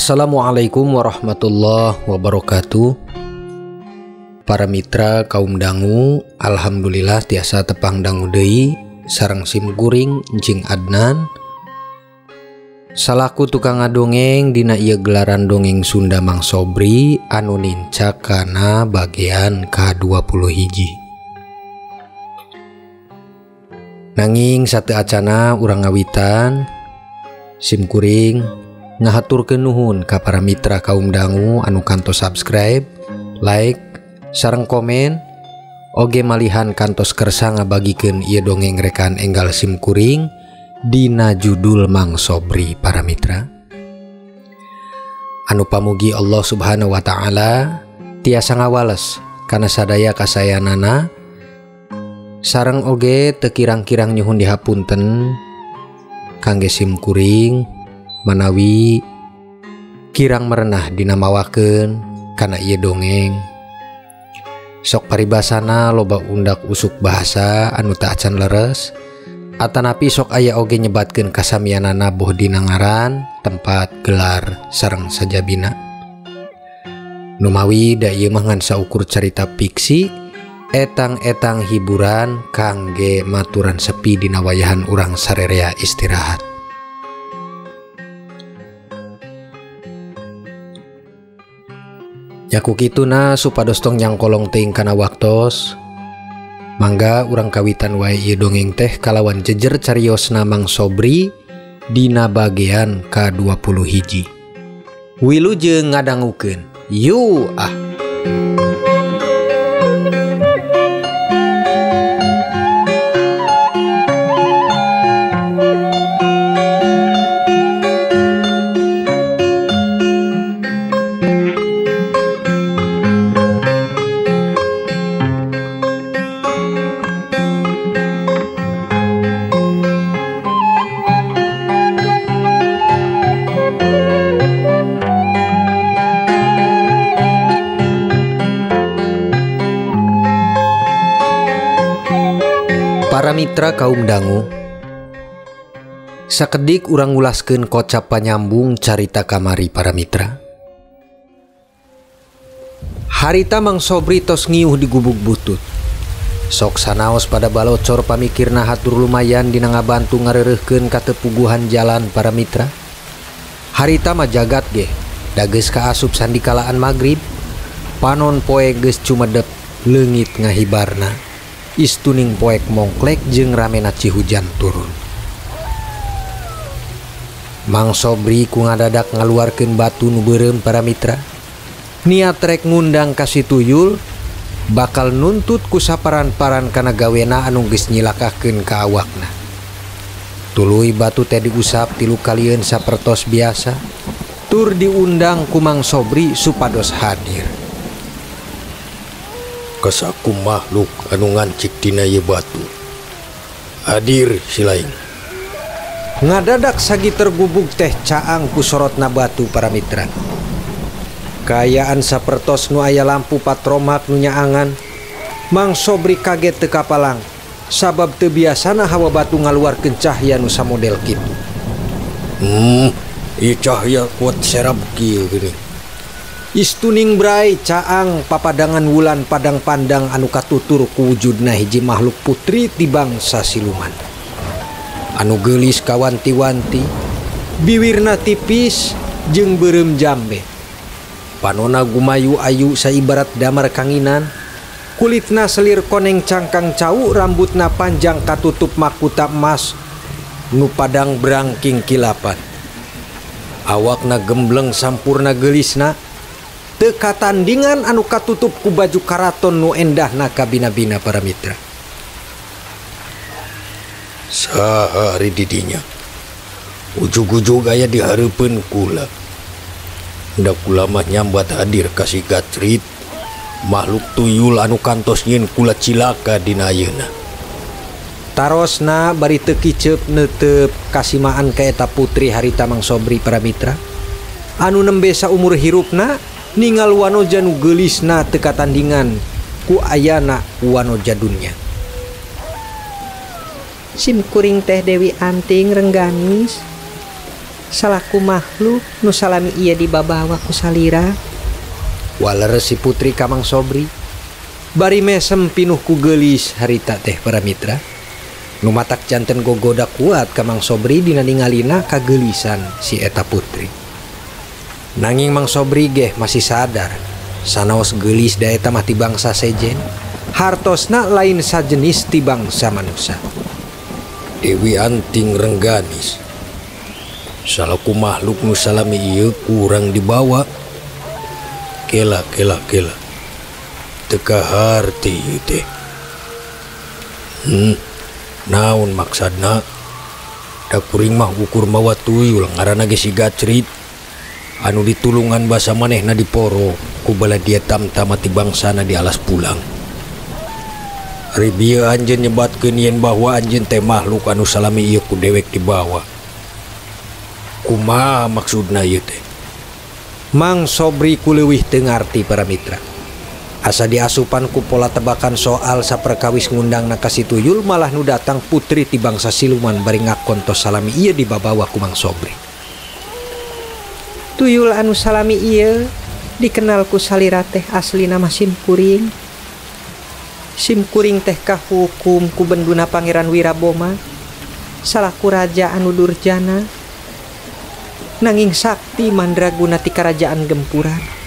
Assalamualaikum warahmatullahi wabarakatuh. Para mitra kaum dangu, alhamdulillah tiasa tepang dangu deui sareng sim kuring Encing Adnan. Salaku tukang ngadongeng dina ieu gelaran dongeng Sunda Mang Sobri anu nincak kana bagian ka-21. Nanging sateu acana urang ngawitan, sim kuring ngahaturkeun nuhun ka para mitra kaum dangu anu kantos subscribe, like, sareng komen, oge malihan kantos kersa ngabagikeun ieu dongeng rekan enggal sim kuring dina judul Mang Sobri para mitra. Anu pamugi Allah Subhanahu wa taala tiasa ngawales kana sadaya kasayanana, sareng oge teu kirang-kirang nyuhun dihapunten kangge sim kuring manawi kirang merenah dina mawakeun kana ieu dongeng. Sok paribasana loba undak usuk bahasa anu teu acan leres, atanapi sok aya oge nyebatkeun kasamianana boh dina ngaran, tempat, gelar, sareng sajabina. Numawi da ieu mah ngan saukur carita fiksi, etang-etang hiburan kangge maturan sepi dina wayahan urang sarerea istirahat. Nyaku kituna supados tong nyangkolong teuing kana waktos. Mangga urang kawitan wae ieu dongeng teh kalawan jejer cariosna Mang Sobri dina bagian ka-21. Wilujeng ngadangukeun. Yu ah. Para mitra kaum dangu, sakedik urang ngulaskeun kocap panyambung carita kamari para mitra. Harita Mang Sobri tos ngiuh di gubuk butut. Sok sanaos pada balocor pamikirna hatur lumayan dina ngabantu ngareureuhkeun katepuguhan jalan para mitra. Harita mah jagat ge, da geus kaasup sandikalaan magrib, panon poe geus cumedep leungit ngahibarna. Istuning poek mongklek jeung ramena cihujan turun. Mang Sobri ku ngadadak ngaluarkeun batu nu beureum para mitra. Niat rek ngundang ka si tuyul bakal nuntut ku saparan-paran kana gawena anu geus nyilakakeun ka awakna. Tuluy batu teh diusap tilu kalieun sapertos biasa, tur diundang ku Mang Sobri supados hadir. Kasaku makhluk anu ngancik dina ieu batu. Hadir silaing. Ngadadak sagi tergubug teh caang ku sorotna batu para mitra. Kaayaan sapertos nu aya lampu patromak nu nyaangan. Mang Sobri kaget teu kapalang, sabab teu biasana hawa batu ngaluarkeun cahya nu samodel kitu. Ieu cahya kuat serap kieu geuning. Istuning brai caang papadangan wulan padang pandang anu katutur ku wujudna hiji makhluk putri ti bangsa siluman. Anu geulis kawanti-wanti, biwirna tipis jeung beureum jambe. Panona gumayu ayu saibarat damar kanginan, kulitna selir koneng cangkang cau, rambutna panjang katutup makuta emas nu padang brangking kilapan. Awakna gembleng sampurna geulisna, teu katandingan anu katutup ku baju karaton nu endahna kabina-bina para mitra. Saha ari didinya? Ujug-ujug aya di hareupeun kula. Da kula mah nyambat hadir ka si Gatrit, makhluk tuyul anu kantos nyieun kula cilaka dina ayeuna. Tarosna bari teu kiceup neuteup kasimaan ka eta putri harita Mang Sobri para mitra. Anu nembe saumur hirupna ningal wanoja nu geulisna teu katandingan ku ayana wanoja dunya. Sim kuring teh Dewi Anting Rengganis. Salaku makhluk nu salami ieu dibabawa ku salira. Waler si putri ka Mang Sobri. Bari mesem pinuh ku geulis harita teh para mitra. Nu matak janten gogoda kuat ka Mang Sobri dina ningalina kageulisan si eta putri. Nanging Mang Sobri geh masih sadar sanaos geulis da eta mah ti bangsa sejen, hartosna lain sajenis ti bangsa manusa. Dewi Anting Rengganis, salaku makhluk nu salami ieu kurang dibawa. Kela kela kela, teu kaharti ieu teh. Naon maksadna? Da kuring mah ukur mawa tuyul ngaranna ge si Gacrit. Anu ditulungan basa manehna diporo ku bala dia tamtama ti bangsana di alas pulang. Ari bieu anjeun nyebatkeun yen bahwa anjeun teh makhluk anu salami ieu ku dewek dibawa. Kumaha maksudna ieu teh? Mang Sobri kuleuwih teu ngarti para mitra. Asa diasupan ku pola tebakan soal saperkawis ngundangna ka si tuyul malah nu datang putri ti bangsa siluman bari ngakon tos salami ieu dibabawa ku Mang Sobri. Tuyul anu salami ieu dikenal ku salira teh asli nama Simkuring. Simkuring teh kahukum ku benduna Pangeran Wiraboma salaku raja anu durjana nanging sakti mandraguna ti karajaan Gempuran.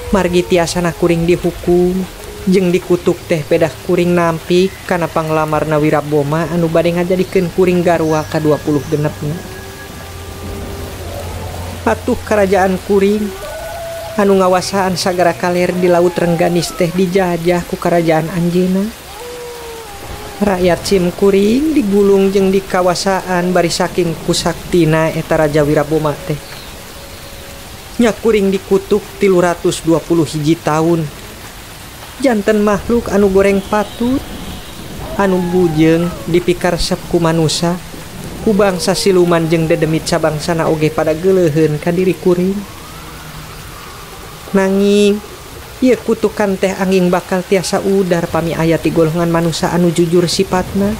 Margi tiasana kuring dihukum jeung dikutuk teh pedah kuring nampik kana panglamarna Wiraboma anu bade ngajadikeun kuring garwa ka 20 genepna. Atuh karajaan kuring anu ngawasaan sagara kaler di Laut Rengganis teh dijajah ku karajaan anjeunna. Rakyat Simkuring digulung jeung dikawasaan bari saking kusaktina eta Raja Wiraboma teh. Nya kuring dikutuk 321 tahun. Janten makhluk anu goreng patut, anu bujeng dipikaresep ku manusa, ku bangsa siluman jeung dedemit sabangsana oge pada geuleuheun ka diri kuring. Nanging ieu kutukan teh anging bakal tiasa udar pami aya ti golongan manusa anu jujur sipatna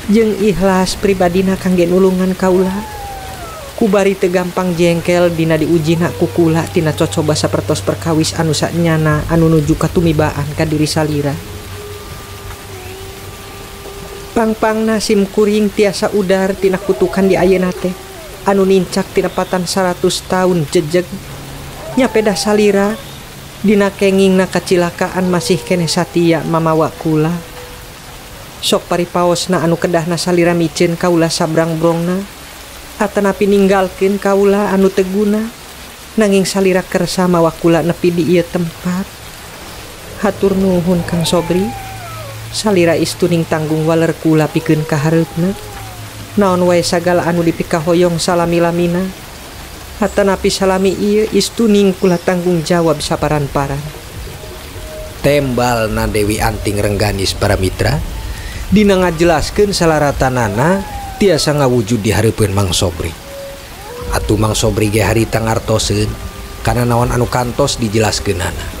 jeung ikhlas pribadina kangge nulungan kaula. Kubari teu gampang jengkel dina diujina ku kula tina cocoba sapertos perkawis anu sanyana anu nuju katumibaan ka diri salira. Pangpangna Simkuring tiasa udar tina kutukan di ayeuna teh anu nincak tinepatan 100 tahun jejeg. Nya pedah salira dina kengingna kacilakaan masih keneh satia mamawa kula. Sok paripaosna anu kedahna salira miceun kaula sabrang-brongna atanapi ninggalkeun kaula anu teu guna nanging salira kersa mawa kula nepi di ieu tempat. Hatur nuhun Kang Sobri, salira istuning tanggung waler kula pikeun ka hareupna. Naon wae sagala anu dipikahoyong salami-lamina atanapi salami ieu istuning kula tanggung jawab saparan-paran. Tembalna Dewi Anting Rengganis para mitra dina ngajelaskeun salaratanana tiasa ngawujud di hareupeun Mang Sobri. Atuh Mang Sobri ge harita ngartoseun kana naon anu kantos dijelaskeunana.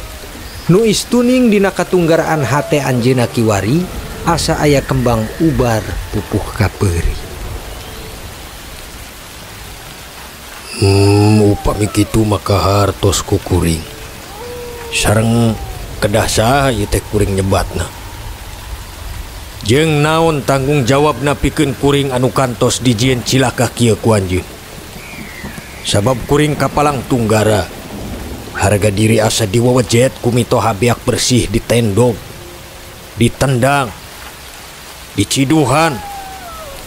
Nu istuning dina katunggaraan hate anjeunna kiwari asa aya kembang ubar pupuh kapeuri. Upami kitu maka hartos ku kuring. Sareng kedah saha ieu teh kuring nyebatna. Jeung naon tanggung jawabna pikeun kuring anu kantos dijieun cilaka kieu ku anjeun. Sabab kuring kapalang tunggara. Harga diri asa diwawejet ku mitoha beak bersih ditendog, ditendang, diciduhan.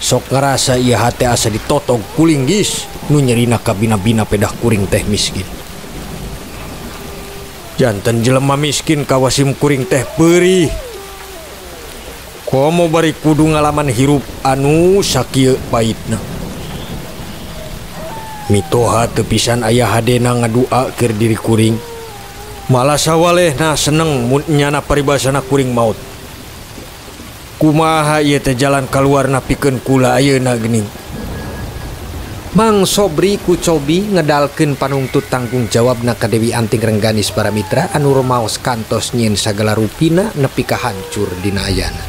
Sok ngarasa ieu hate asa ditotog kulinggis nu nyerina kabina-bina pedah kuring teh miskin. Janten jelema miskin kawasim kuring teh peurih. Komo bari kudu ngalaman hirup anu sakieu paitna. Mitoha teu pisan aya hadena ngadua keur diri kuring. Malah sawalehna seneng mun nyana paribasana kuring maut. Kumaha ieu teh jalan kaluarna pikeun kula ayeuna geuning. Mang Sobri kucobi ngedalkeun panungtut tanggung jawabna ka Dewi Anting Rengganis para mitra anu rumaos kantos nyieun sagala rupina nepi ka hancur dina ayana.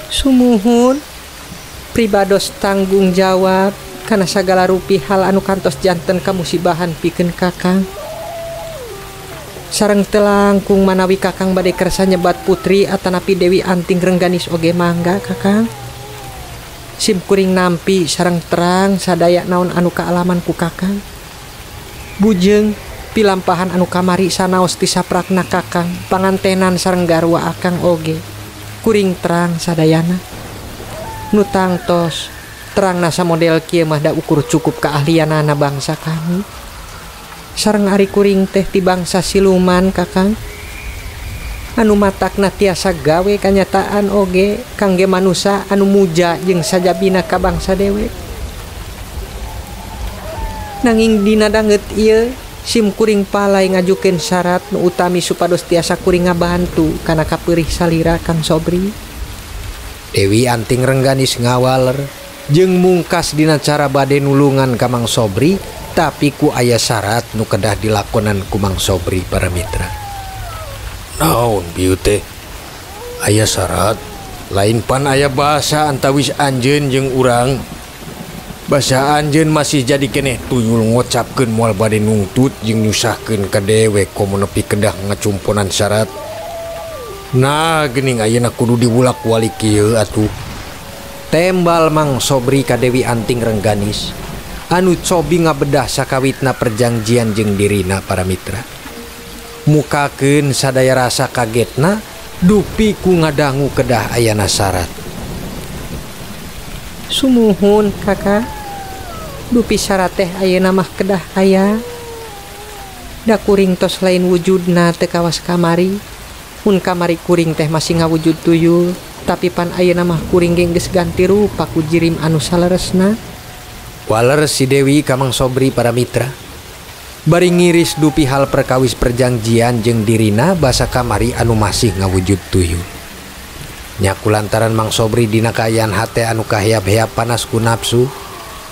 Sumuhun, Pribados tanggung jawab kana sagala rupi hal anu kantos janten kamusibahan pikeun Kakang. Sareng teu langkung manawi Kakang bade kersa nyebat putri atanapi Dewi Anting Rengganis oge mangga Kakang. Sim kuring nampi sareng terang sadaya naon anu kaalaman ku Kakang. Bujeng pilampahan anu kamari sanaos ti saprakna Kakang, pangantenan sareng garwa Akang oge. Kuring terang sadayana. Nu tangtos terangna samodel kieu mah da ukur cukup keahlianana bangsa kami. Sareng ari kuring teh ti bangsa siluman Kakang. Anu matakna tiasa gawe kanyataan oge kangge manusa anu muja jeung sajabina ka bangsa dewe. Nanging dina danget ieu sim kuring palai ngajukeun syarat nu utami supados tiasa kuring ngabantu kana kapeurih salira Kang Sobri. Dewi Anting Rengganis ngawaler jeung mungkas dina cara bade nulungan ka Mang Sobri, tapi ku aya syarat nu kedah dilakonan ku Mang Sobri para mitra. Naon bieu teh? Aya syarat, lain pan aya bahasa antawis anjeun jeung urang. Basa anjeun masih jadi keneh tuyul ngocapkeun moal bade nungtut jeung nyusahkeun ka dewek komo nepi kedah ngacumponan syarat. Nah geuning ayeuna kudu diwulak-walik kieu atuh. Tembal Mang Sobri ka Dewi Anting Rengganis anu cobi ngabedah sakawitna perjanjian jeung dirina para mitra. Mukakeun sadaya rasa kagetna dupi ku ngadangu kedah ayana syarat. Sumuhun Kakak, dupi syarat teh ayeuna mah kedah aya. Da kuring tos lain wujudna teu kawas kamari. Mun kamari kuring teh masih ngawujud tuyul, tapi pan ayeuna mah kuring ge geus ganti rupa ku jirim anu saleresna. Waler si Dewi ka Mang Sobri para mitra. Bari ngiris dupi hal perkawis perjanjian jeung dirina basa kamari anu masih ngawujud tuyul. Nyaku lantaran Mang Sobri dina kaayaan hate anu kaheap-heap panas ku nafsu,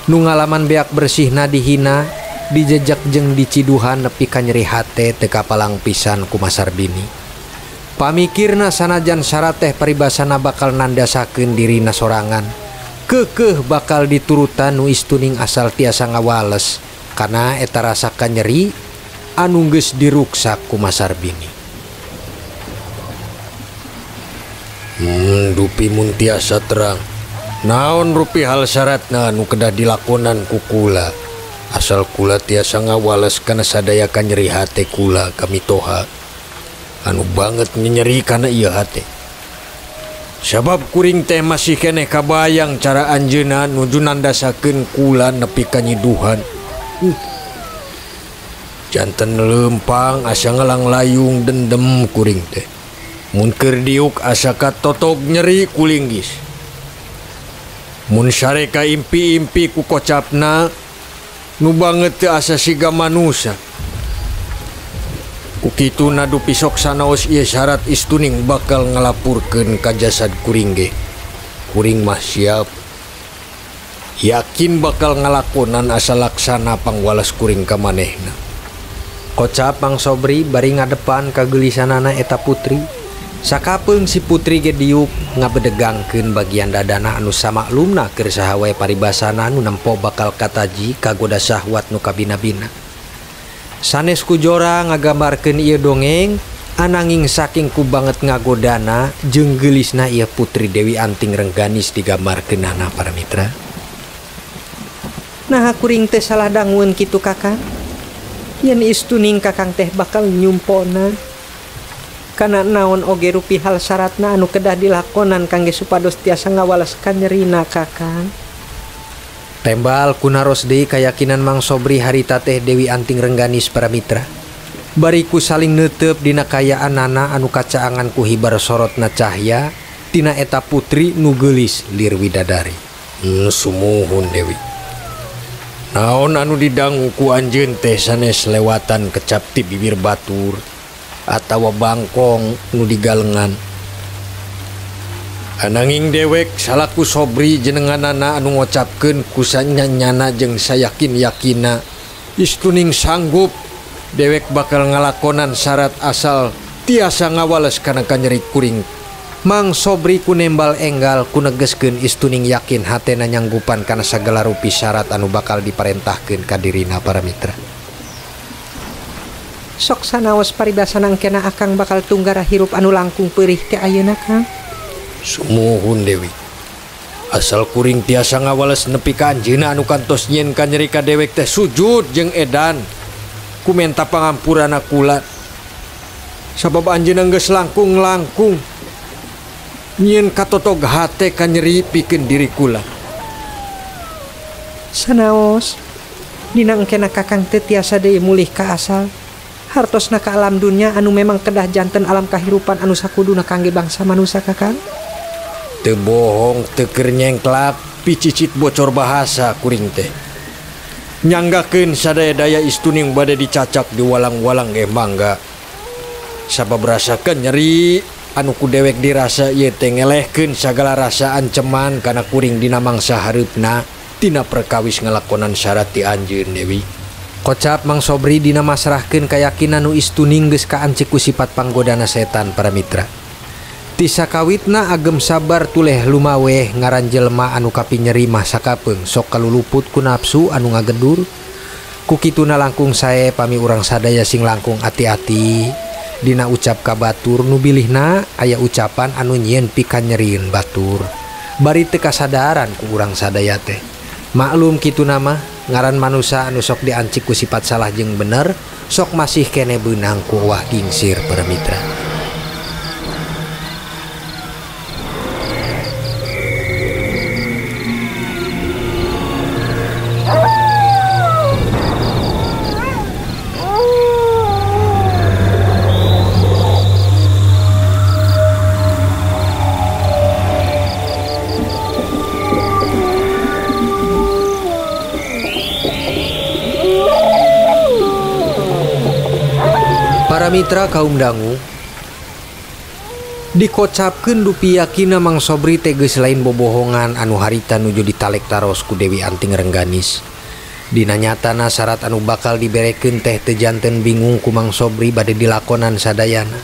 nu ngalaman beak bersihna dihina, dijejak jeung diciduhan nepi ka nyeri hate teu kapalang pisan ku Masarbini. Pamikirna sanajan syarat teh paribasana bakal nandasakeun dirina sorangan, keukeuh bakal diturutan nu istuning asal tiasa ngawales kana eta rasa kanyeri anu geus diruksak ku Masarbini. Dupi mun tiasa terang. Naon rupi hal syaratna anu kedah dilakonan ku kula. Asal kula tiasa ngawales kana sadaya kanyeri hate kula kami toha. Anu banget nyeri kana ieu hate. Sabab kuring teh masih keneh kabayang cara anjeunna nuju nandasakeun kula nepi ka nyiduhan. Janten leumpang asa ngalanglayung dendem kuring teh. Mun keur diuk asa katotok nyeri kulinggis. Mun sareka impi-impi ku kocapna nu banget teu asa siga manusa. Ku kituna dupi sok sanaos ieu syarat istuning bakal ngalapurkeun ka jasad kuring ge. Kuring mah siap. Yakin bakal ngalakonan asa laksana pangwalas kuring ka manehna. Kocap Mang Sobri bari ngadepan kageulisanana eta putri. Sakapeung si putri ge diuk ngabedegangkeun bagian dadana anu samaklumna keur saha wae paribasana nu nempo bakal kataji kagoda syahwat nu kabina-bina. Sanes ku jora ngagambarkeun ieu dongeng, ananging saking ku banget ngagodana jeung geulisna ieu putri Dewi Anting Rengganis digambarkeunana para mitra. Nah kuring teh salah dangueun kitu Kakang. Yen istuning Kakang teh bakal nyumpona. Kana naon oge rupi hal syaratna anu kedah dilakonan kangge supados tiasa ngawales kanyerina Kakang. Tembal kunaros deui kayakinan Mang Sobri harita teh Dewi Anting Rengganis para mitra. Bariku saling neuteup dina kayaanana anu kacaangan ku hibar sorotna cahya tina eta putri nu geulis lir widadari. Sumuhun Dewi. Naon anu didangu ku anjeun teh sanes lewatan kecap ti bibir batur atawa bangkong nu digalengan. Ananging dewek salaku Sobri jenenganana anu ngocapkeun ku sanyanyana jeung sayakin-yakina istuning sanggup dewek bakal ngalakonan syarat asal tiasa ngawales kana kanyeri kuring Mang Sobri ku nembal enggal ku negeskeun istuning yakin hatena nyanggupan kana sagala rupi syarat anu bakal diparentahkeun ka dirina para mitra. Sok sanaos paribasana engkena akang bakal tunggara hirup anu langkung peurih teh ayeuna Kang. Sumuhun Dewi. Asal kuring tiasa ngawales nepi ka anjeunna anu kantos nyieun ka nyeri ka dewek teh sujud jeung edan ku menta pangampurana kula. Sabab anjeunna geus langkung-langkung nyieun katotog hate ka nyeri pikeun diri kula. Sanaos dina engkena kakang teu tiasa deui mulih ka asal. Hartosna ka alam dunya anu memang kedah janten alam kahirupan anu sakuduna kangge bangsa manusia kakang. Teu bohong teu keur nyengklap picicit bocor bahasa kuring teh. Nyanggakeun sadaya-daya istuning bade dicacak di walang-walang ge mangga. Sabab rasakeun nyeri anu ku dewek dirasa ieu teh ngelehkeun sagala rasa anceman kana kuring dina mangsa hareupna tina perkawis ngalakonan syarat ti anjeun Dewi. Kocap Mang Sobri dina masrahkeun kayakinan nu istuning geus kaancik ku sifat panggodana setan para mitra. Tisakawitna agem sabar tuleh lumaweh ngaran jelema anu kapinyeri mah sakapeung sok kaluluput ku nafsu anu ngagedur. Ku kituna langkung sae pami urang sadaya sing langkung ati-ati dina ucap ka batur nu bilihna aya ucapan anu nyieun pikanyerieun batur. Bari teu kasadaran ku urang sadaya teh. Maklum kituna mah ngaran manusa anu sok diancik ku sifat salah jeung bener sok masih kene beunang ku wah gingsir para mitra. Para mitra kaum dangu dikocapkeun dupi yakina Mang Sobri teh geus lain bobohongan anu harita nuju ditalek taros ku Dewi Anting Rengganis. Dina nyatana syarat anu bakal diberekeun teh teu janten bingung ku Mang Sobri bade dilakonan sadayana.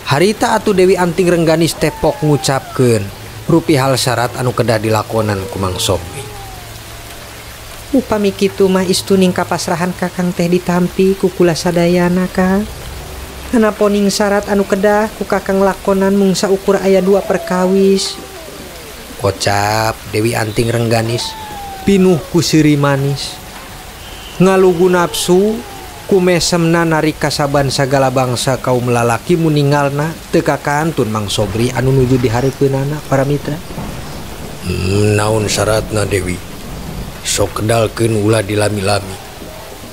Harita atuh Dewi Anting Rengganis teh pok ngucapkeun rupi hal syarat anu kedah dilakonan ku Mang Sobri. Upami kitu mah istuning kapasrahan kakang teh ditampi ku kula sadayana Kang. Anaponing syarat anu kedah ku kakang lakonan mung saukur aya dua perkawis. Kocap Dewi Anting Rengganis pinuh ku seuri manis. Ngalugu nafsu ku mesemna narik kasaban sagala bangsa kaum lalaki muningalna teu kakantun Mang Sobri anu nuju dihareupeunana para mitra. Naon syaratna Dewi? Sok kedalkeun ulah dilami-lami.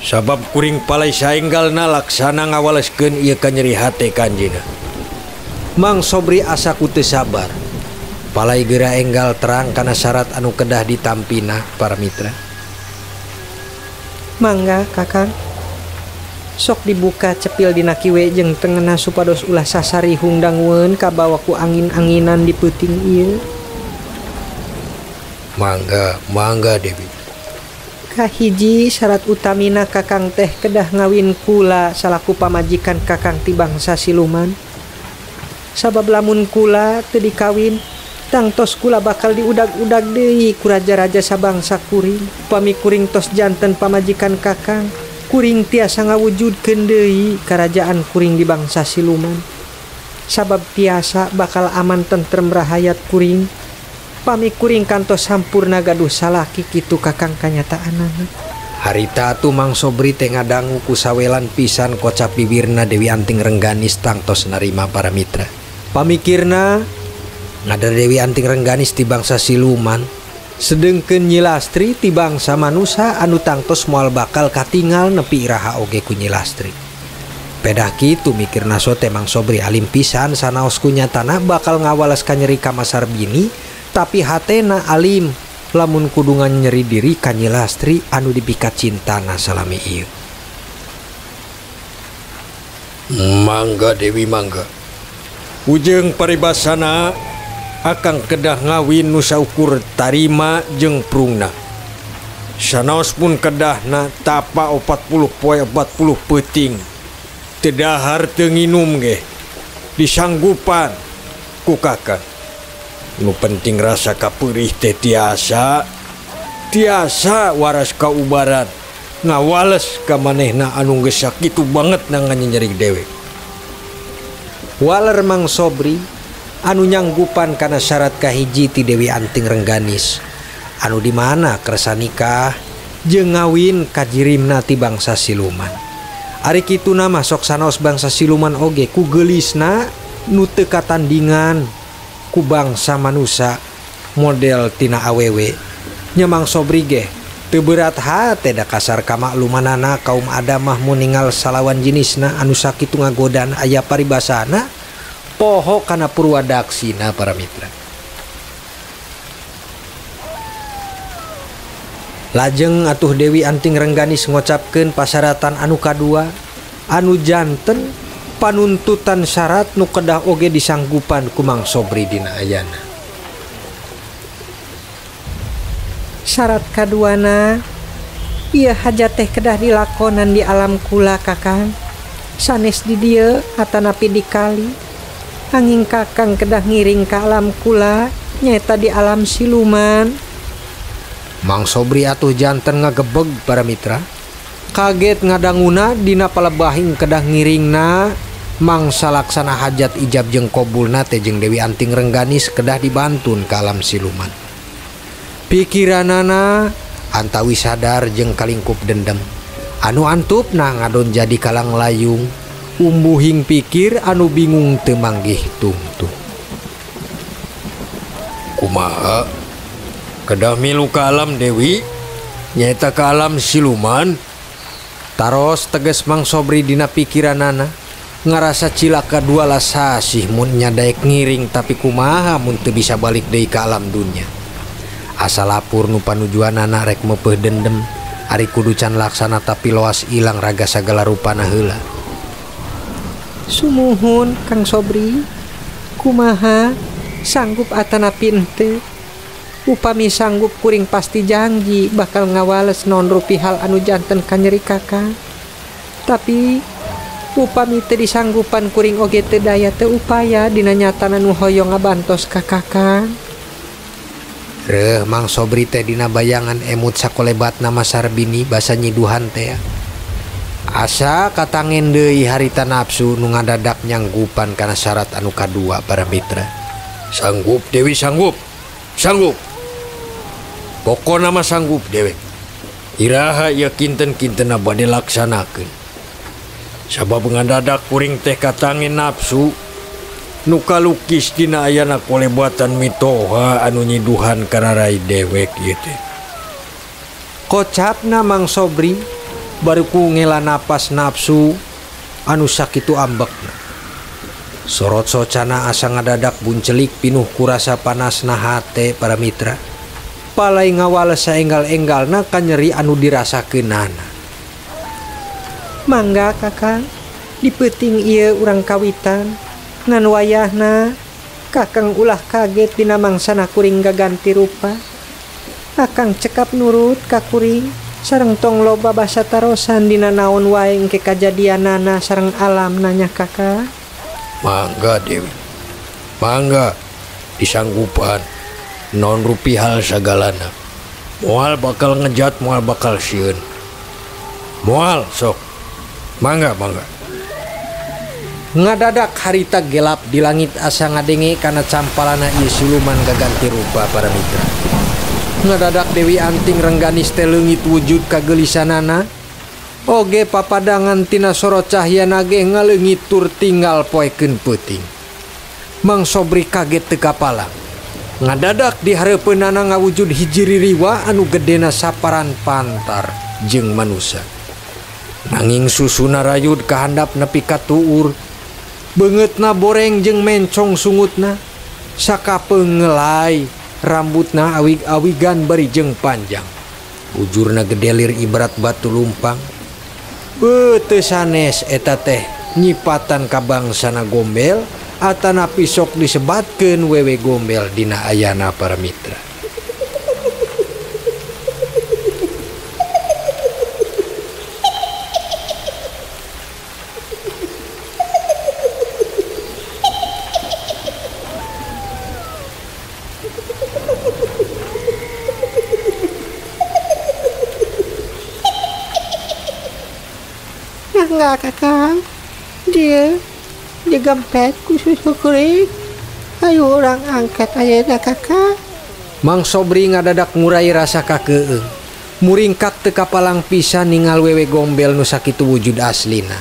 Sabab kuring palai saenggalna laksana ngawaleskeun ieu kanyeri hate ka anjeunna. Mang Sobri asa ku teu sabar. Palai geura enggal terang kana syarat anu kedah ditampina para mitra. Mangga kakang. Sok dibuka cepil dina kiwe jeung tengena supados ulah sasarihung dangueun kabawa ku angin-anginan di peuting ieu. Mangga, mangga Dewi. Kahiji syarat utamina kakang teh kedah ngawin kula salaku pamajikan kakang ti bangsa siluman. Sabab lamun kula teu dikawin, tangtos kula bakal diudag-udag deui ku raja-raja sabangsa kuring. Pami kuring tos janten pamajikan kakang, kuring tiasa ngawujudkeun deui karajaan kuring di bangsa siluman. Sabab tiasa bakal aman tentrem rahayat kuring. Pami kuring kantos sampurna gaduh salaki kitu kakang kanyataanana. Harita atuh Mang Sobri teh ngadangu ku sawelan pisan kocap bibirna Dewi Anting Rengganis tangtos narima para mitra. Pamikirna ngadar Dewi Anting Rengganis ti bangsa siluman, sedengkeun Nyi Lastri ti bangsa manusa anu tangtos moal bakal katingal nepi iraha oge ku Nyi Lastri. Pedah kitu mikirna sote Mang Sobri alim pisan sanaos ku nyatana bakal ngawales ka nyeri ka Masar Bini. Tapi hatena alim lamun kudungan nyeri diri ka Nyi Lastri anu dipikat cintana salami ieu. Mangga Dewi mangga. Ujeng paribasana akang kedah ngawin nu saukur tarima jeung prungna. Sanaos pun kedahna tapa 40 poe 40 peuting. Teu dahar teu nginum ge. Disanggupan ku kakang. Nu penting rasa kapeurih teh tiasa tiasa waras kaubaran ngawales ka manehna anu geus sakitu banget na nganyeri dewek. Waler Mang Sobri anu nyanggupan kana syarat kahiji ti Dewi Anting Rengganis anu di mana kersa nikah jeung ngawin kajirimna ti bangsa siluman. Ari kituna mah sok sanaos bangsa siluman oge ku geulisna nu teu katandingan ku bangsa manusa model tina awewe. Nya Mang Sobri ge teu berat hate da kasar kamaklumanana kaum Adam mah mun ningal salawan jenisna anu sakitu ngagodaan aya paribasana poho kana purwadaksina para mitra. Lajeng atuh Dewi Anting Rengganis ngocapkeun pasaratan anu kadua anu janten panuntutan syarat nu kedah oge disanggupan ku Mang Sobri dina ayana. Syarat kaduana ieu hajat teh kedah dilakonan di alam kula Kakang, sanes di dieu atanapi di kali. Angin Kakang kedah ngiring ka alam kula nyaeta di alam siluman. Mang Sobri atuh janten ngagebeg para mitra. Kaget ngadanguna dina palebahing kedah ngiringna mangsa laksana hajat ijab jeung kobulna teh jeung Dewi Anting Rengganis kedah dibantun ka alam siluman. Pikiranana antawi sadar jeung kalingkup dendam anu antupna ngadon jadi kalang layung umbuhing pikir anu bingung teu manggih tungtung. Kumaha kedah milu ka alam Dewi nyaeta ka alam siluman? Taros teges Mang Sobri dina pikiranana ngarasa cilaka dua lasasih mun nyadaek ngiring tapi kumaha mun teu bisa balik deui ka alam dunya. Asa lapur nu panujuanana rek meupeuh dendem ari kudu can laksana tapi loas ilang raga sagala rupana heula. Sumuhun Kang Sobri, kumaha sanggup atanapi henteu? Upami sanggup kuring pasti janji bakal ngawales non rupi hal anu janten kanyeri Kakang. Tapi upami teu disanggupan kuring oge teu daya teu upaya dina nyatana nu hoyong ngabantos ka Kakang. Reuh Mang Sobri teh dina bayangan emut sakolebatna Masarbini basa nyiduhan teh. Asa katangen deui harita nafsu nu ngadadak nyanggupan kana syarat anu kadua para mitra. Sanggup Dewi, sanggup. Sanggup. Pokona mah sanggup dewek. Iraha ieu kinten-kintena bade laksanakeun. Sabab ngadadak kuring teh katangin nafsu nu kalukis dina ayana kolebatan mitoha anu nyiduhan kana rai dewek ieu teh. Kocapna Mang Sobri baruku ngela napas nafsu anu sakitu ambekna. Sorot socana asa ngadadak buncelik pinuh kurasa panasna hate para mitra. Palai ngawales saenggal-enggalna kanyeri anu dirasakeunana. Mangga Kakang, di peuting ieu urang kawitan ngan wayahna Kakang ulah kaget dina mangsana kuring gaganti rupa. Akang cekap nurut ka kuring sareng tong loba basa tarosan dina naon wae engke kajadianana sareng alam nanya Kakang. Mangga Dewi, mangga disanggupan non rupi hal sagalana. Moal bakal ngejat, moal bakal sieun. Moal sok, mangga mangga. Ngadadak harita gelap di langit asa ngadenge kana campalana ieu siluman gaganti rupa para mitra. Ngadadak Dewi Anting Rengganis teh leungit wujud kageulisanana. Oge papadangan tina sorot cahyana ge ngaleungit tur tinggal poekeun peuting. Mang Sobri kaget teu kapalang. Ngadadak di hareupeunana ngawujud hiji ririwa anu gedena saparan pantar jeung manusa. Nanging susuna rayud kahandap nepi ka tuur. Beungeutna boreng jeung mencong sungutna. Sakapeung ngelai rambutna awig-awigan bari jeung panjang. Ujurna gedelir ibarat batu lumpang. Beuh teu sanes eta teh nyipatan ka bangsana gombel atanapi sok disebatkeun wewe gombel dina ayana para mitra. Mangga kakang, dia digempet ku susu kuring. Ayo urang angkat ayeuna kakang. Mang Sobri ngadadak ngurai rasa kakeung. Muringkak teu kapalang pisan ningal wewe gombel nu sakitu wujud aslina.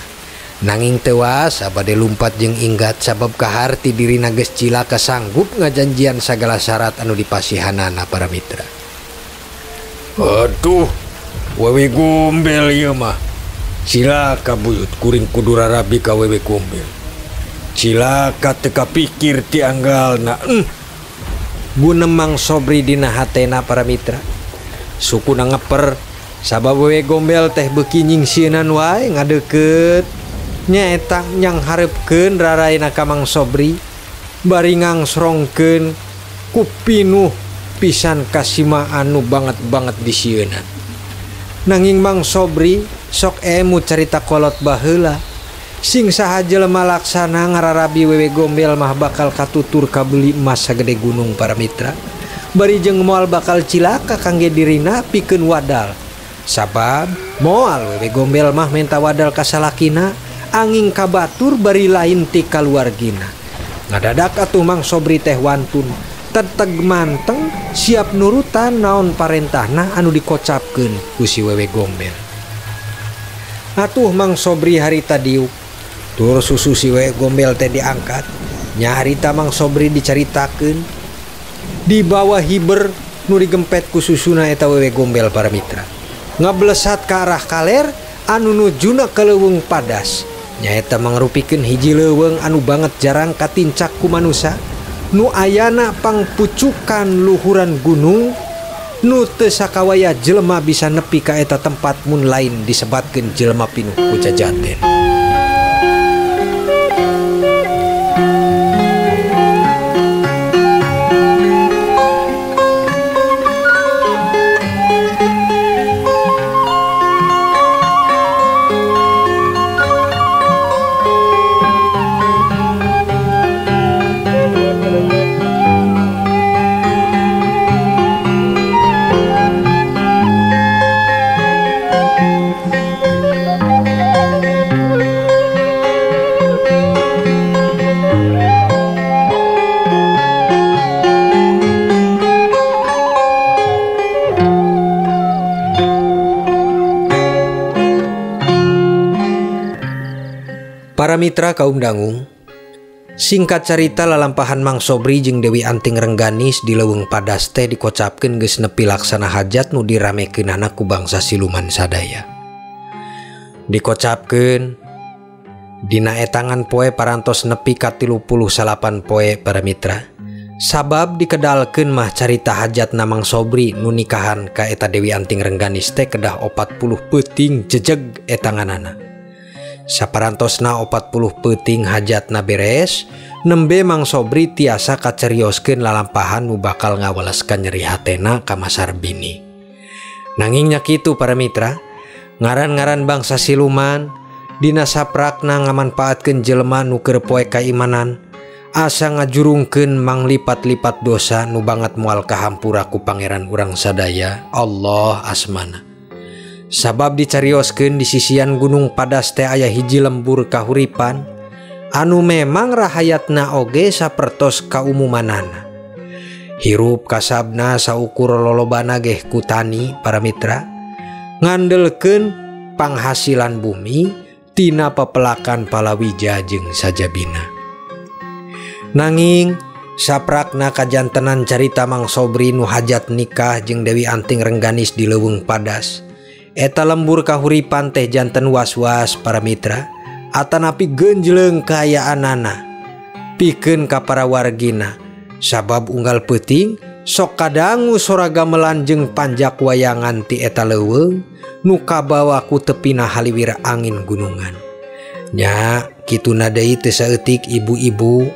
Nanging tewas bade lumpat jeung inggat sabab kaharti dirina geus cilaka sanggup ngajanjian sagala syarat anu dipasihanana para mitra. Aduh, wewe gombel ieu mah. Cilaka buyut kuring kudu rarabi ka wewe gombel. Cilaka teu kapikir ti anggalna. Gunem Mang Sobri dina hatena para mitra. Sukuna ngeper sabab wewe gombel teh beuki nyingsieunan wae ngadeukeut. Nyaeta nyang hareupeun raraina ka Mang Sobri bari ngangsrongkeun ku pinuh pisan kasima anu banget-banget disieunan. Nanging Mang Sobri sok emu carita kolot baheula. Sing saha jelema laksana ngararabi wewe gombel mah bakal katutur kabeli emas sagede gunung para mitra. Bari jeung moal bakal cilaka kangge dirina pikeun wadal. Sabab moal wewe gombel mah menta wadal ka salakina angin kabatur bari lain ti kaluargina. Ngadadak atuh Mang Sobri teh wantun teteg manteng siap nurutan naon parentahna anu dikocapkeun ku si wewe gombel. Atuh Mang Sobri harita diuk tur susu si wewe gombel teh diangkat. Nya harita Mang Sobri dicaritakeun di bawah hiber nu digempet ku susuna eta wewe gombel para mitra. Ngablesat ka arah kaler anu nujuna ka leuweung padas. Nyaeta mangrupikeun hiji leuweung anu banget jarang katincak ku manusa nu ayana pangpucukan luhuran gunung nu teu sakawaya jelema bisa nepi ka eta tempat mun lain disebatkeun jelema pinuh ku jajaten. Para mitra kaum dangu, singkat carita lalampahan Mang Sobri jeung Dewi Anting Rengganis di leuweung padas teh dikocapkeun geus nepi laksana hajat nu diramekeunana ku bangsa siluman sadaya. Dikocapkeun dina etangan poe parantos nepi ka 38 poe para mitra. Sabab dikedalkeun mah carita hajatna Mang Sobri nu nikahan ka eta Dewi Anting Rengganis teh kedah 40 peuting jejeg etanganana. Saparantosna 40 peuting hajatna beres, nembe Mang Sobri tiasa kacerioskeun lalampahan nu bakal ngawaleskan nyeri hatena ka Masarbini. Nanging nya kitu para mitra, ngaran-ngaran bangsa siluman dina saprakna ngamanfaatkeun jelema nu keur poe kaimanan, asa ngajurungkeun manglipat-lipat dosa nu banget moal kahampura ku pangeran urang sadaya Allah asmana. Sabab dicarioskeun di sisian gunung padas teh aya hiji lembur kahuripan anu memang rahayatna oge sapertos kaumumanana. Hirup kasabna saukur lolobana geh kutani para mitra, ngandelkeun panghasilan bumi tina pepelakan palawija jeung sajabina. Nanging saprakna kajantenan carita Mang Sobri nu hajat nikah jeung Dewi Anting Rengganis di leuweung padas. Eta lembur kahuripan teh janten was-was para mitra atanapi genjleung kaayaanana pikeun ka para wargina sabab unggal peuting sok kadangu sora gamelan jeung panjak wayangan ti eta leuweung nu kabawa ku tepina haliwir angin gunungan. Nya kituna deui teu saeutik ibu-ibu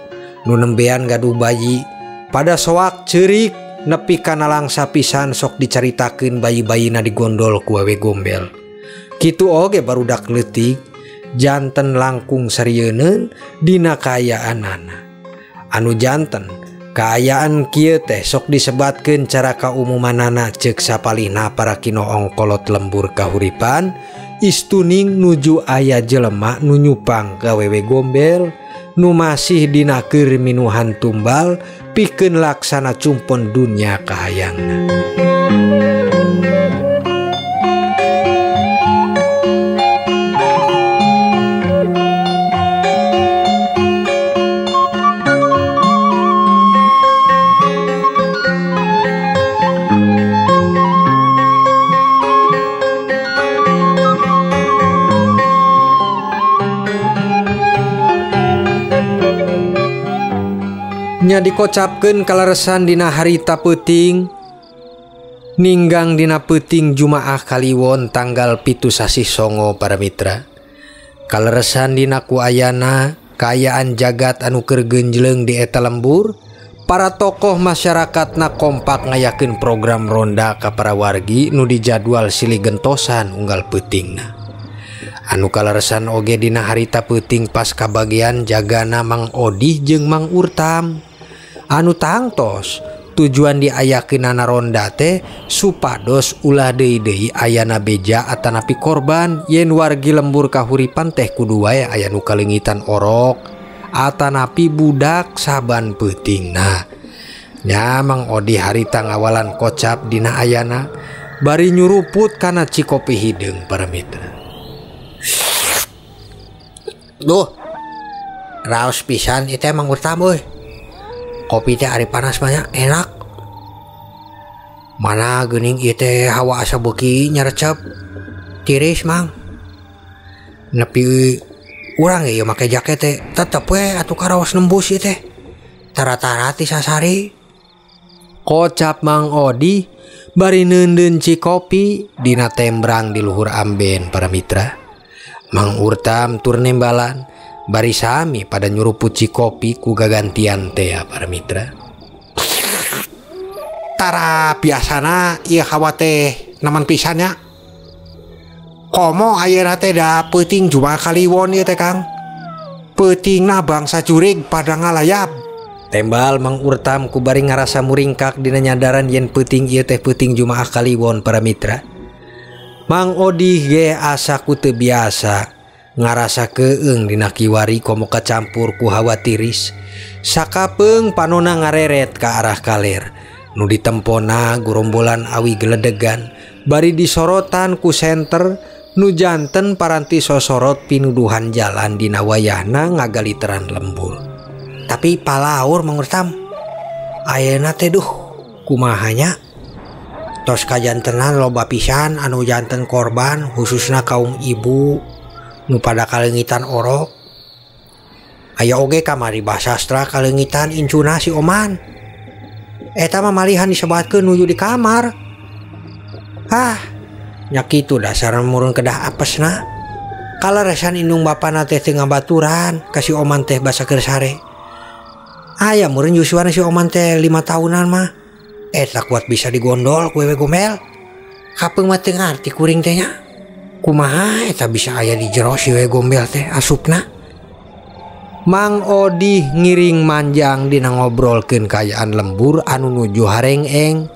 nu nembean gaduh bayi pada soak ceurik nepi kana langsa pisan sok dicaritakeun bayi-bayina digondol ku wewe gombel. Kitu oge barudak leutik janten langkung sarieun dina kaayaanana. Anu janten kaayaan kieu teh sok disebatkeun cara kaumumanana ceuk sapalihna para kinoong kolot lembur kahuripan Istuning nuju aya jelema nu nyupang ka wewe gombel nu masih dina keur minuhan tumbal pikeun laksana cumpon dunya kahayangna. Nya dikocapkeun kaleresan dina harita peuting ninggang dina peuting Jumaah Kaliwon tanggal 7 sasih 9 para mitra. Kaleresan dina ku ayana kaayaan jagat anu keur genjleung di eta lembur, para tokoh masyarakatna kompak ngayakeun program ronda ka para wargi nu dijadwal silih gentosan unggal peutingna. Anu kaleresan oge dina harita peuting pas kabagian jagana Mang Odih jeung Mang Urtam. Anu tangtos tujuan diayakeunana ronda teh supados ulah deui-deui ayana beja atanapi korban yen wargi lembur kahuripan teh kudu wae aya nu kaleungitan orok atanapi budak saban peutingna. Nya Mang Odih harita ngawalan kocap dina ayana bari nyuruput kana cikopi hideung para mitra. Duh, raos pisan itu emang Urtam euy. Kopi teh ari panas banyak enak. Mana geuning ieu teh hawa asa beuki nyarecep. Tiris mang. Nepi urang ieu make jaket teh tetep we atuh karaos nembus ieu teh. Tara-tara ti sasari. Kocap Mang Odi bari neundeun cikopi dina tembrang di luhur amben para mitra. Mang Urtam tur nembalan bari sami pada nyuruput cikopi ku gagantian teh para mitra. Tara biasana ieu hawa teh naman pisan nya. Komo ayeuna teh da peuting Jumaah Kaliwon ieu teh Kang. Peutingna bangsa jurig pada ngalayap. Tembal Mang Urtam ku bari ngarasa muringkak dina nyadaran yen peuting ieu teh peuting Jumaah Kaliwon para mitra. Mang Odih ge asa ku teu biasa ngarasa keung dina kiwari komo kacampur ku hawa tiris. Sakapeung panona ngareret ka arah kaler nu ditempona gorombolan awi geledegan bari disorotan ku senter nu janten paranti sosorot pinuduhan jalan dina wayahna ngagaliteran lembur. Tapi palaur Mang Urtam ayeuna teh duh kumaha nya. Tos kajantenan loba pisan anu janten korban khususna kaum ibu nu pada kaleungitan orok. Aya oge kamari basastra kaleungitan incuna si Oman. Eta mah malihan disebatkeun nuju di kamar. Hah, nya kitu dasar murun kedah apesna. Kaleresan indung bapana teh teu ngabaturan ka si Oman teh basa keur sare. Aya meureun yuswana si Oman teh 5 tahunan mah. Eta kuat bisa digondol ku wewe gomel. Kapeung mah teu ngarti kuring teh nya. Kumaha eta bisa aya di jero si wewe gombel teh asupna. Mang Odih ngiring manjang dina ngobrolkeun kaayaan lembur anu nuju harengeng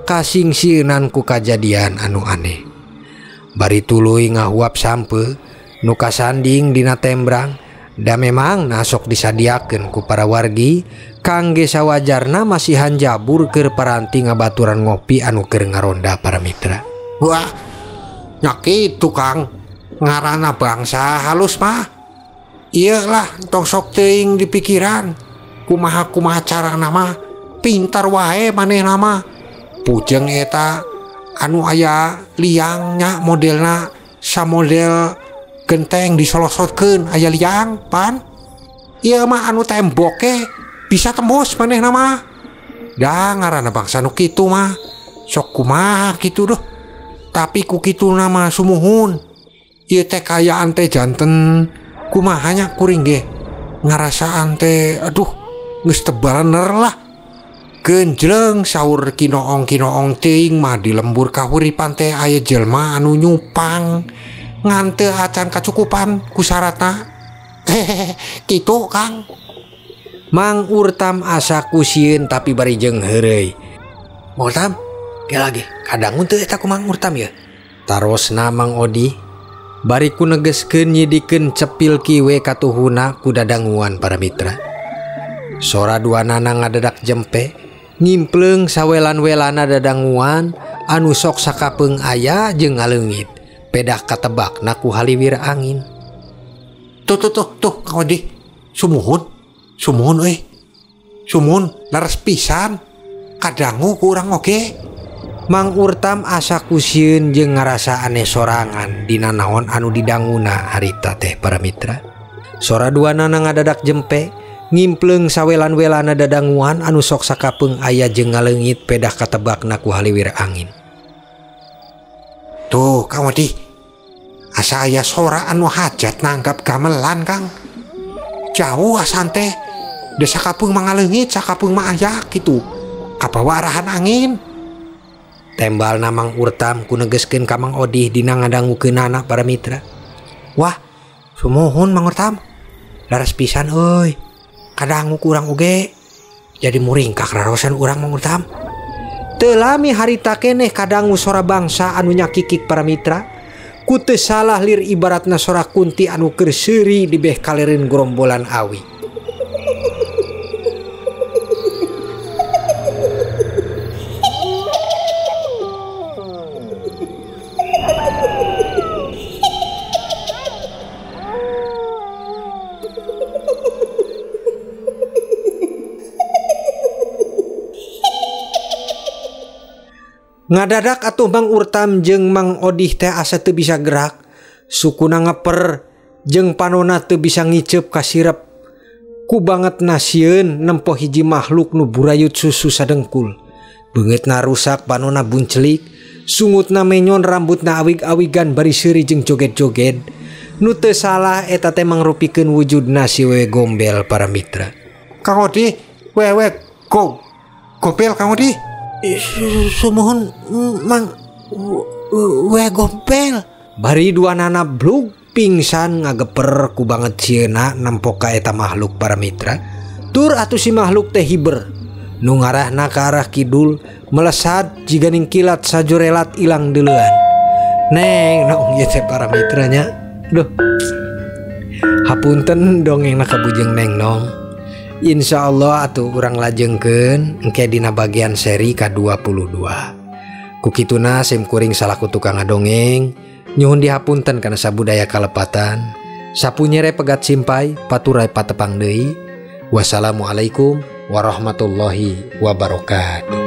kasingsieunan ku kajadian anu aneh. Bari tuluy ngahuap sampe nu kasanding dina tembrang da memang nasok disadiakeun ku para wargi kangge sawajarna masihan jabur keur paranti ngabaturan ngopi anu keur ngaronda para mitra. Wah, nya kitu Kang, ngaranna bangsa halus mah. Iyalah tong sok teuing di pikiran. Kumaha-kumaha carana mah pintar wae manehna mah. Pujeng eta anu aya liangnya modelna samodel genteng disolosotkeun aya liang pan. Ieu mah anu temboke bisa tembus manehna mah. Da ngaranna bangsa nu kitu mah sok kumaha kitu duh. Tapi ku kituna mah sumuhun. Ieu teh kayaan teh janten kumahanya kuring ge ngarasaan teh aduh geus tebalener lah. Genjleng saur kinoong-kinoong teuing mah di lembur kahuripan teh aya jelema anu nyupang ngan teu acan kacukupan ku saratna. Hehehe kitu Kang. Mang Urtam asa kusieun tapi bari jeung heureuy. Mang Urtam, ge lagi kadangun teu eta ku Mang Urtam ye. Tarosna Mang Odi. Bari ku negeskeun nyidikeun cepil kiwe katuhuna ku dadanguan para mitra. Sora duanana ngadadak jempe, ngimpleung sawelan-welana dadanguan anu sok sakapeung aya jeung ngaleungit. Pedah katebakna ku haliwir angin. Tuh tuh tuh tuh Kang Odi. Sumuhun. Sumuhun euy. Sumuhun leres pisan. Kadangu ku urang oge. Mang Urtam asa kusieun jeung ngarasa aneh sorangan dina naon anu didanguna harita teh para mitra. Sora duanana ngadadak jempe, ngimpleung sawelan-welana dadanguan anu sok sakapeung aya jeung ngaleungit pedah katebakna ku haliwir angin. Tuh Kang Odi, asa aya sora anu hajat nanggap gamelan Kang. Jauh asan teh, da sakapeung mah ngaleungit, sakapeung mah aya kitu. Kabawa arahan angin. Tembalna Mang Urtam ku negeskeun ka Mang Odih dina ngadangukeunana para mitra. Wah, sumuhun Mang Urtam. Laras pisan euy. Kadangu ku urang oge. Jadi muringkak rarosan urang Mang Urtam. Teu lami harita keneh kadangu sora bangsa anu nyakikik para mitra. Ku teu salah lir ibaratna sora kunti anu keur seuri di beh kalereun gerombolan awi. Ngadadak atuh Mang Urtam jeung Mang Odih teh asa teu bisa gerak, sukuna ngeper jeung panona teu bisa ngiceup ka sirep. Ku bangetna sieun nempo hiji makhluk nu burayut susu sadengkul. Beungeutna rusak, panona buncelik, sungutna menyon, rambutna awig-awigan bari seuri jeung joget-joget. Nu teu salah eta teh mangrupikeun wujudna si wewe gombel para mitra. Kang Odih, wewe gombel Kang Odih. Sumuhun Mang we gompel. Bari duanana blug pingsan ngageper ku banget sieuna nempo ka eta makhluk para mitra. Tur atuh si makhluk teh hiber. Nu ngarahna ka arah kidul melesat jiga ningkilat sajorelat ilang deuleuan. Neng nong ieu teh para mitranya. Duh. Hapunten dongengna ka bujeng neng nong. Insya Allah atuh urang lajengkeun engke dina bagian seri ka-22. Kukituna sim kuring salaku tukang ngadongeng nyuhun dihapunten kana sabudaya kalepatan. Sapu nyere pegat simpai paturai patepang deui. Wassalamualaikum warahmatullahi wabarakatuh.